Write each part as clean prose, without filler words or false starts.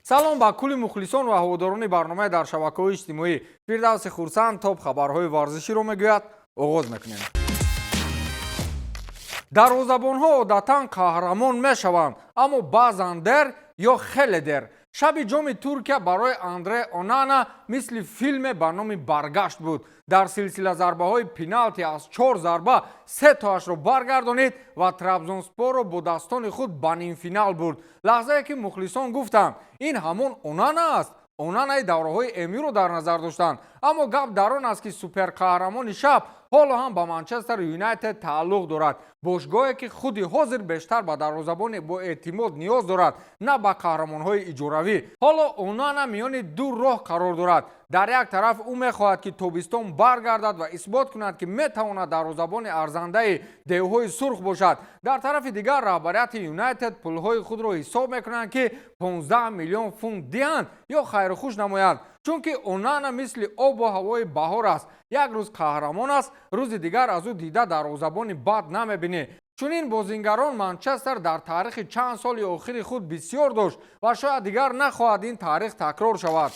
Салом ба кулли мухлисон ва ҳаводорони барномаи дар шабакаҳои иҷтимоӣ. Фирдавси Хурсанд топ хабарҳои варзиширо мегӯяд. Оғоз мекунем. Дарвозабонҳо одатан қаҳрамон мешаванд, аммо баъзан дер ё хеле дер. Шаби Ҷоми Туркия барои Андре Онана мисли филме ба номи «Баргашт» буд. Дар силсила зарбаҳои пеналти аз чор зарба се тоашро баргардонид ва Трабзонспорро бо дастони худ ба нимфинал бурд. Лаҳзае ки мухлисон гуфтанд, ин ҳамон Онана аст, Онанаи давраҳои МЮ-ро дар назар доштанд. Аммо гап дар он аст, ки суперқаҳрамони шаб ҳоло ҳам ба Манчестер Юнайтед тааллуқ дорад, бошгоҳе ки худи ҳозир бештар ба дарвозабони бо эътимод ниёз дорад, на ба қаҳрамонҳои иҷоравӣ. Ҳоло Онана миёни ду роҳ қарор дорад. Дар як тараф, ӯ мехоҳад, ки тобистон баргардад ва исбот кунад, ки метавонад дарвозабони арзандаи девҳои сурх бошад. Дар тарафи дигар, раҳбарияти Юнайтед пулҳои худро ҳисоб мекунанд, ки 15 миллион фунт диҳанд ё хайрухуш намоянд, чунки Онана мисли обу ҳавои баҳор аст: як рӯз қаҳрамон аст, рӯзи дигар аз ӯ дида дарвозабони бад намебинӣ. Чунин бозингарон Манчестер дар таърихи чанд соли охири худ бисёр дошт ва шояд дигар нахоҳад ин таърих такрор шавад.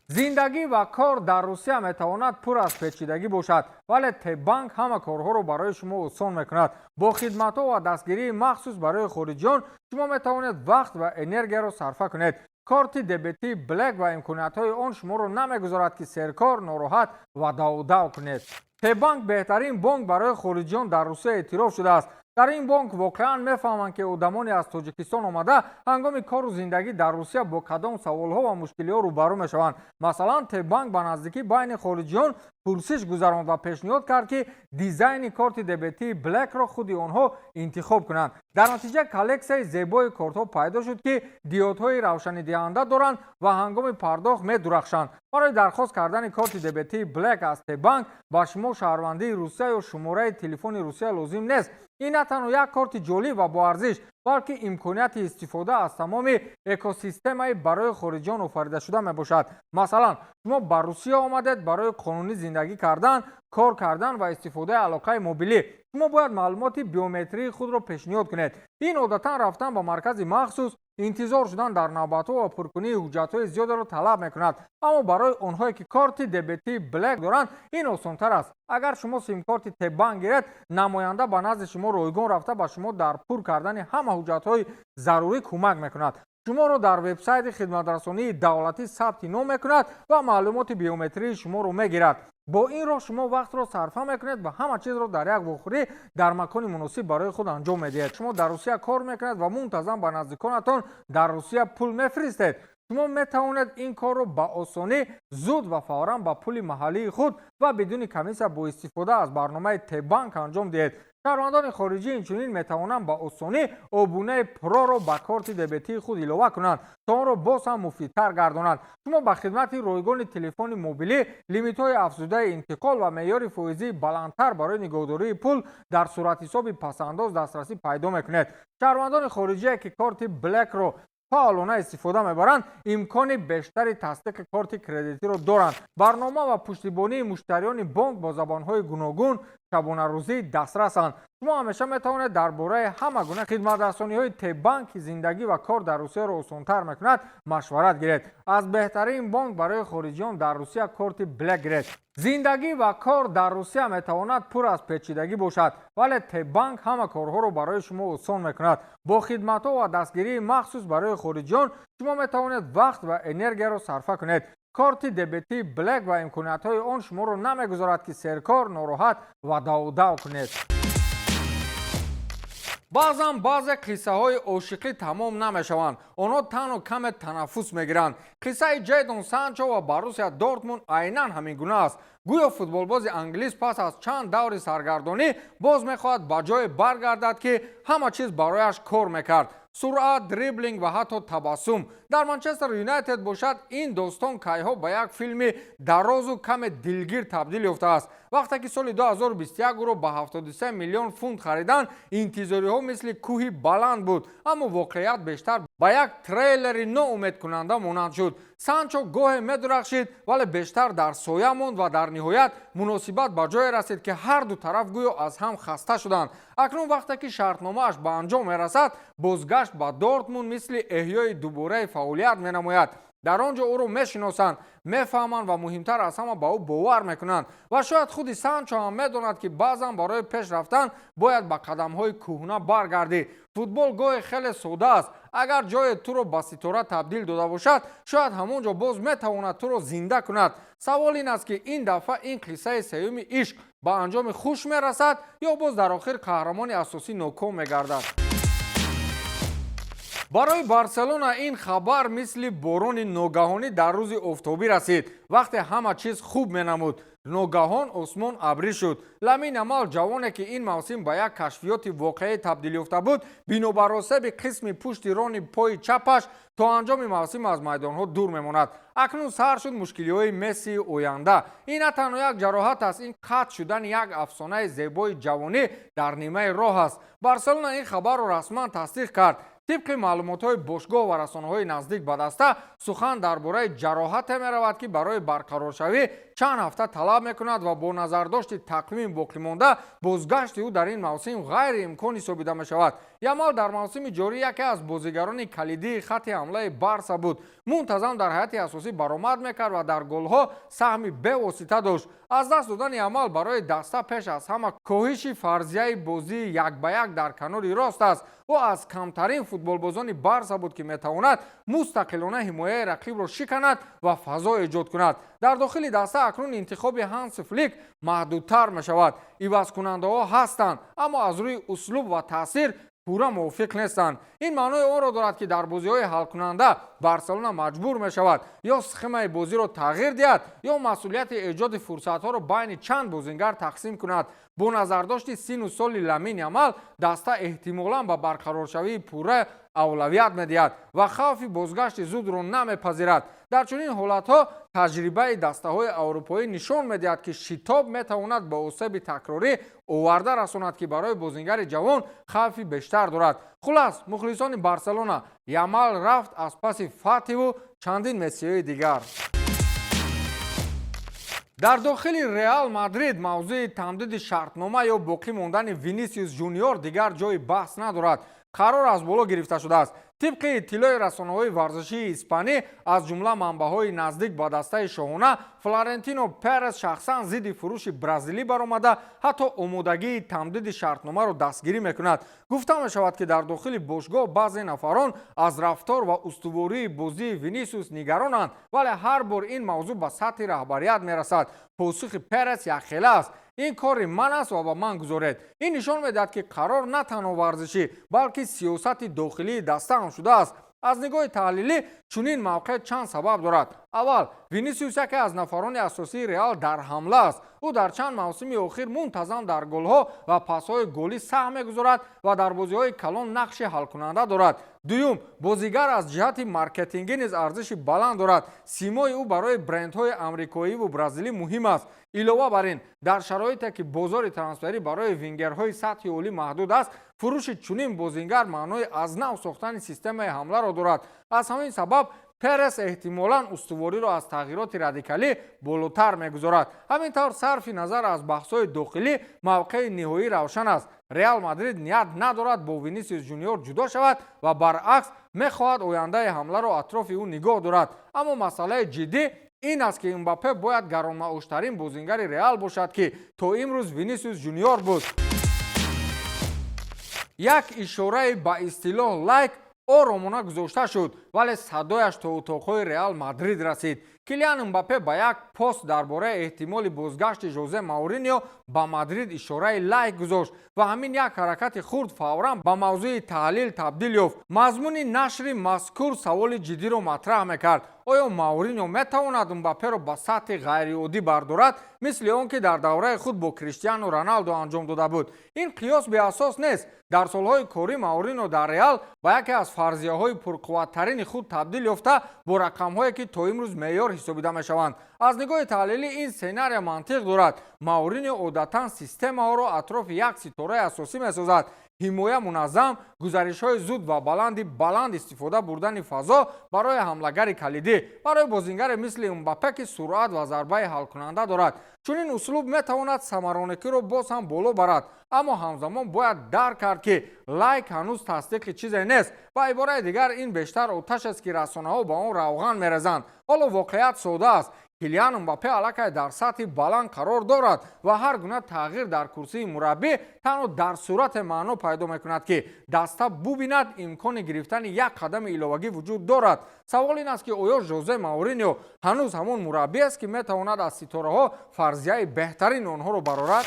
Зиндагӣ ва кор дар Русия метавонад пур аз печидагӣ бошад, вале Тебанк ҳама корҳоро барои шумо осон мекунад. Бо хидматҳо ва дастгирии махсус барои хориҷиён шумо метавонед вақт ва энергияро сарфа кунед. Корти дебетии Блек ва имкониятҳои он шуморо намегузорад, ки серкор, нороҳат ва давдав кунед. Тебанк беҳтарин бонк барои хориҷиён дар Русия эътироф шудааст. Дар ин бонк воқеан мефаҳманд, ки одамоне аз Тоҷикистон омада ҳангоми кору зиндагӣ дар Русия бо кадом саволҳо ва мушкилиҳо рӯбарӯ мешаванд. Масалан, Тебанк ба наздикӣ байни хориҷиён пурсиш гузаронд ва пешниҳод кард, ки дизайни корти дебетии Блекро худи онҳо интихоб кунанд. Дар натиҷа коллексияи зебои кортҳо пайдо шуд, ки диодҳои равшанидиҳанда доранд ва ҳангоми пардохт медурахшанд. Барои дархост кардани корти дебетии Блек аз Тебанк ба шумо шаҳрвандии Русия ё шумораи телефони Русия лозим нест. Ин на танҳо як корти ҷолиб ва боарзиш, балки имконияти истифода аз тамоми экосистемаи барои хориҷиён офаридашуда мебошад. Масалан, шумо ба Русия омадед барои қонунӣ зиндагӣ кардан, кор кардан ва истифодаи алоқаи мобилӣ. Шумо бояд маълумоти биометрии худро пешниҳод кунед. Ин одатан рафтан ба маркази махсус, интизор шудан дар навбатҳо ва пуркунии ҳуҷҷатҳои зиёдеро талаб мекунад. Аммо барои онҳое, ки корти дебетии Блек доранд, ин осонтар аст. Агар шумо симкорти Тебанк гиред, намоянда ба назди шумо ройгон рафта, ба шумо дар пур кардани ҳама ҳуҷҷатҳои зарурӣ кӯмак мекунад, шуморо дар вебсайти хидматрасонии давлатӣ сабти ном мекунад ва маълумоти биометрии шуморо мегирад. Бо ин роҳ шумо вақтро сарфа мекунед ва ҳама чизро дар як вохӯрӣ дар макони муносиб барои худ анҷом медиҳед. Шумо дар Русия кор мекунед ва мунтазам ба наздиконатон дар Русия пул мефиристед. Шумо метавонед ин корро ба осонӣ, зуд ва фавран ба пули маҳаллии худ ва бидуни комиссия бо истифода аз барномаи Тебанк анҷом диҳед. Шаҳрвандони хориҷӣ инчунин метавонанд ба осонӣ обунаи Проро ба корти дебетии худ илова кунанд, то онро боз ҳам муфидтар гардонанд. Шумо ба хидмати ройгони телефони мобилӣ, лимитҳои афзудаи интиқол ва меъёри фоизии баландтар барои нигоҳдории пул дар суратҳисоби пасандоз дастрасӣ пайдо мекунед. Шаҳрвандони хориҷие, ки корти Блекро фаъолона истифода мебаранд, имкони бештари тасдиқи корти кредитиро доранд. Барнома ва пуштибонии муштариёни бонк бо забонҳои гуногун шабонарӯзӣ дастрасанд. Шумо ҳамеша метавонед дар бораи ҳама гуна хидматрасониҳои Тебанк, ки зиндагӣ ва кор дар Русияро осонтар мекунад, машварат гиред. Аз беҳтарин бонк барои хориҷиён дар Русия корти Блек гиред. Зиндагӣ ва кор дар Русия метавонад пур аз печидагӣ бошад, вале Тебанк ҳама корҳоро барои шумо осон мекунад. Бо хидматҳо ва дастгирии махсус барои хориҷиён шумо метавонед вақт ва энергияро сарфа кунед. Корти дебетии Блек ва имкониятҳои он шуморо намегузорад, ки серкор, нороҳат ва давдав кунед. Баъзан баъзе қиссаҳои ошиқӣ тамом намешаванд, онҳо танҳо каме танаффус мегиранд. Қиссаи Ҷейдон Санчо ва Боруссия Дортмунд айнан ҳамин гуна аст. Гӯё футболбози англис пас аз чанд даври саргардонӣ боз мехоҳад ба ҷое баргардад, ки ҳама чиз барояш кор мекард: суръат, дриблинг ва ҳатто табассум. Дар Манчестер Юнайтед бошад, ин достон кайҳо ба як филми дарозу каме дилгир табдил ёфтааст. Вақте ки соли 2021 ӯро ба 73 миллион фунт хариданд, интизориҳо мисли кӯҳи баланд буд, аммо воқеият бештар ба Ба як трейлери ноумедкунанда монанд шуд. Санчо гоҳе медурахшид, вале бештар дар соя монд ва дар ниҳоят муносибат ба ҷое расид, ки ҳарду тараф гӯё аз ҳам хаста шуданд. Акнун, вақте ки шартномааш ба анҷом мерасад, бозгашт ба Дортмунд мисли эҳёи дубораи фаъолият менамояд. Дар он ҷо ӯро мешиносанд, мефаҳманд ва муҳимтар аз ҳама, ба ӯ бовар мекунанд. Ва шояд худи Санчо ҳам медонад, ки баъзан барои пеш рафтан бояд ба қадамҳои кӯҳна баргардӣ. Футбол гоҳе хеле сода аст. Агар ҷое туро ба ситора табдил дода бошад, шояд ҳамон ҷо боз метавонад туро зинда кунад. Савол ин аст, ки ин дафъа ин қиссаи сеюми ишқ ба анҷоми хуш мерасад ё боз дар охир қаҳрамони асосӣ ноком мегардад. Барои Барселона ин хабар мисли борони ногаҳонӣ дар рӯзи офтобӣ расид. Вақте ҳама чиз хуб менамуд, ногаҳон осмон абрӣ шуд. Ламин Ямал, ҷавоне ки ин мавсим ба як кашфиёти воқеӣ табдил ёфта буд, бинобар осеби қисми пушти рони пои чапаш то анҷоми мавсим аз майдонҳо дур мемонад. Акнун сар шуд мушкилиҳои Мессии оянда. Ин на танҳо як ҷароҳат аст, ин қатъ шудани як афсонаи зебои ҷавонӣ дар нимаи роҳ аст. Барселона ин хабарро расман тасдиқ кард. Тибқи маълумотҳои бошгоҳ ва расонаҳои наздик ба даста, сухан дар бораи ҷароҳате меравад, ки барои барқароршавӣ чанд ҳафта талаб мекунад ва бо назардошти тақвими боқимонда бозгашти ӯ дар ин мавсим ғайриимкон ҳисобида мешавад. Ямал дар мавсими ҷорӣ яке аз бозигарони калидии хатти ҳамлаи Барса буд. Мунтазам дар ҳайати асосӣ баромад мекард ва дар голҳо саҳми бевосита дошт. Аз даст додани Ямал барои даста пеш аз ҳама коҳиши фарзияи бозии як ба як дар канори рост аст. Ӯ аз камтарин футболбозони Барса буд, ки метавонад мустақилона ҳимояи рақибро шиканад ва фазо эҷод кунад. Дар дохили даста акнун интихоби Ҳанси Флик маҳдудтар мешавад. Ивазкунандаҳо ҳастанд, аммо аз рӯи услуб ва таъсир пурра мувофиқ нестанд. Ин маънои онро дорад, ки дар бозиҳои ҳалкунанда Барселона маҷбур мешавад ё схемаи бозиро тағйир диҳад, ё масъулияти эҷоди фурсатҳоро байни чанд бозингар тақсим кунад. Бо назардошти сину соли Ламин Ямал, даста эҳтимолан ба барқароршавии пурра авлавият медиҳад ва хавфи бозгашти зудро намепазирад. Дар чунин ҳолатҳо таҷрибаи дастаҳои аврупоӣ нишон медиҳад, ки шитоб метавонад ба осеби такрорӣ оварда расонад, ки барои бозингари ҷавон хавфи бештар дорад. Хулас, мухлисони Барселона, Ямал рафт аз паси Фативу чандин Мессиҳои дигар. Дар дохили Реал Мадрид мавзӯи тамдиди шартнома ё боқӣ мондани Винисиус Жуниор дигар ҷои баҳс надорад. Қарор аз боло гирифта шудааст. Тибқи иттилои расонаҳои варзишии испанӣ, аз ҷумла манбаъҳои наздик ба дастаи шоҳона, Флорентино Перес шахсан зидди фурӯши бразилӣ баромада, ҳатто омодагии тамдиди шартномаро дастгирӣ мекунад. Гуфта мешавад, ки дар дохили бошгоҳ баъзе нафарон аз рафтор ва устувории бозии Винисиус нигаронанд, вале ҳар бор ин мавзӯъ ба сатҳи раҳбарият мерасад, посухи Перес якхела аст: «Ин кори ман аст ва ба ман гузоред». Ин нишон медиҳад, ки қарор на танҳо варзишӣ, балки сиёсати дохилии даста ҳам шудааст. Аз нигоҳи таҳлилӣ, чунин мавқеъ чанд сабаб дорад. Аввал, Винисиус яке аз нафарони асосии Реал дар ҳамла аст. Ӯ дар чанд мавсими охир мунтазам дар голҳо ва пасҳои голӣ саҳм мегузорад ва дар бозиҳои калон нақши ҳалкунанда дорад. Дуюм, бозигар аз ҷиҳати маркетингӣ низ арзиши баланд дорад. Симои ӯ барои брендҳои амрикоиву бразилӣ муҳим аст. Илова бар ин, дар шароите ки бозори трансферӣ барои вингерҳои сатҳи олӣ маҳдуд аст, фурӯши чунин бозингар маънои аз нав сохтани системаи ҳамларо дорад. Аз ҳамин сабаб Перес эҳтимолан устувориро аз тағйироти радикалӣ болотар мегузорад. Ҳамин тавр, сарфи назар аз баҳсҳои дохилӣ, мавқеи ниҳоӣ равшан аст: Реал Мадрид ният надорад бо Винисиус Жуниор ҷудо шавад ва баръакс мехоҳад ояндаи ҳамларо атрофи ӯ нигоҳ дорад. Аммо масъалаи ҷиддӣ ин аст, ки Мбаппе бояд гаронмаоштарин бозингари Реал бошад, ки то имрӯз Винисиус Жуниор буд. Як ишораи ба истилоҳ лайк оромона гузошта шуд, вале садояш то утоқҳои Реал Мадрид расид. Килиан Мбаппе ба як пост дар бораи эҳтимоли бозгашти Жозе Мауринио ба Мадрид ишораи лайк гузошт ва ҳамин як ҳаракати хурд фавран ба мавзӯи таҳлил табдил ёфт. Мазмуни нашри мазкур саволи ҷиддиро матраҳ мекард: оё Мауринио метавонад Мбапперо ба сатҳи ғайриоддӣ бардорад, мисли он ки дар давраи худ бо Криштиану Роналдо анҷом дода буд? Ин қиёс беасос нест. Дар солҳои корӣ Маурино дар Реал ба яке аз фарзияҳои пурқувваттарини худ табдил ёфта, бо рақамҳое ки то имрӯз меъёр ҳисобида мешаванд. Аз нигоҳи таҳлилӣ ин сценария мантиқ дорад. Мауриньо одатан системаҳоро атрофи як ситораи асосӣ месозад: ҳимоя муназзам, гузаришҳои зуд ва баланди баланд истифода бурдани фазо барои ҳамлагари калидӣ, барои бозингаре мисли Мбаппе, ки суръат ва зарбаи ҳалкунанда дорад. Чунин услуб метавонад самаронокиро боз ҳам боло барад, аммо ҳамзамон бояд дарк кард, ки лайк ҳанӯз тасдиқи чизе нест. Ба ибораи дигар, ин бештар оташ аст, ки расонаҳо ба он равған мерезанд. Ҳоло воқеият сода аст: Килиан Мбаппе аллакай дар сатҳи баланд қарор дорад ва ҳар гуна тағйир дар курсии мураббӣ танҳо дар сурате маъно пайдо мекунад, ки даста бубинад имкони гирифтани як қадами иловагӣ вуҷуд дорад. Савол ин аст, ки оё Жозе Мауриньо ҳанӯз ҳамон мураббӣ аст, ки метавонад аз ситораҳо фарзияи беҳтарини онҳоро барорад?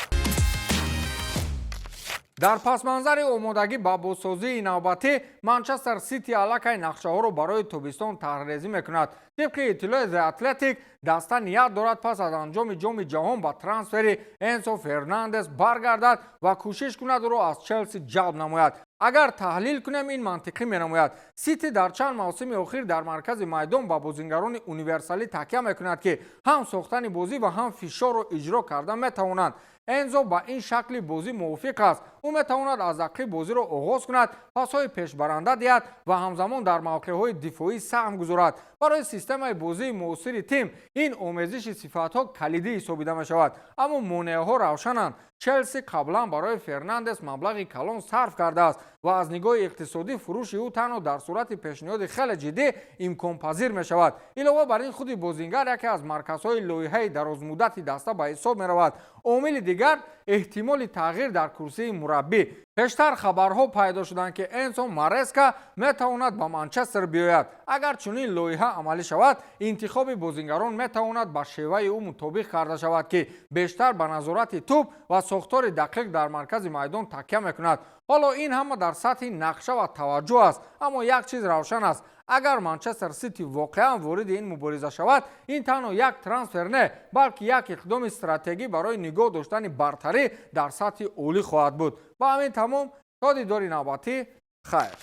Дар пасманзари омодагӣ ба бозсозии навбатӣ, Манчестер Сити аллакай нақшаҳоро барои тобистон тарҳрезӣ мекунад. Тибқи иттилои The Athletic, даста ният дорад пас аз анҷоми Ҷоми Ҷаҳон ба трансфери Энсо Фернандес баргардад ва кӯшиш кунад ӯро аз Челси ҷалб намояд. Агар таҳлил кунем, ин мантиқӣ менамояд. Сити дар чанд мавсими охир дар маркази майдон ба бозингарони универсалӣ такя мекунад, ки ҳам сохтани бозӣ ва ҳам фишорро иҷро карда метавонанд. Энзо ба ин шакли бозӣ мувофиқ аст. Ӯ метавонад аз ақиб бозиро оғоз кунад, пасҳои пешбаранда диҳад ва ҳамзамон дар мавқеъҳои дифоӣ саҳм гузорад. Барои системаи бозии муосири тим ин омезиши сифатҳо калидӣ ҳисобида мешавад. Аммо монеаҳо равшананд. Челси қаблан барои Фернандес маблағи калон сарф кардааст ва аз нигоҳи иқтисодӣ фурӯши ӯ танҳо дар сурати пешниҳоди хеле ҷиддӣ имконпазир мешавад. Илова бар ин, худи бозингар яке аз марказҳои лоиҳаи дарозмуддати даста ба ҳисоб меравад. Омили дигар — эҳтимоли тағйир дар курсии мураббӣ. Пештар хабарҳо пайдо шуданд, ки Энсо Мареска метавонад ба Манчестер биёяд. Агар чунин лоиҳа амалӣ шавад, интихоби бозингарон метавонад ба шеваи ӯ мутобиқ карда шавад, ки бештар ба назорати тӯб ва сохтори дақиқ дар маркази майдон такя мекунад. Ҳоло ин ҳама дар сатҳи нақша ва таваҷҷӯҳ аст, аммо як чиз равшан аст: агар Манчестер Сити воқеан вориди ин мубориза шавад, ин танҳо як трансфер не, балки як иқдоми стратегӣ барои нигоҳ доштани бартарӣ дар сатҳи олӣ хоҳад буд. Ба ҳамин тамом. То дидори навбатӣ, хайр.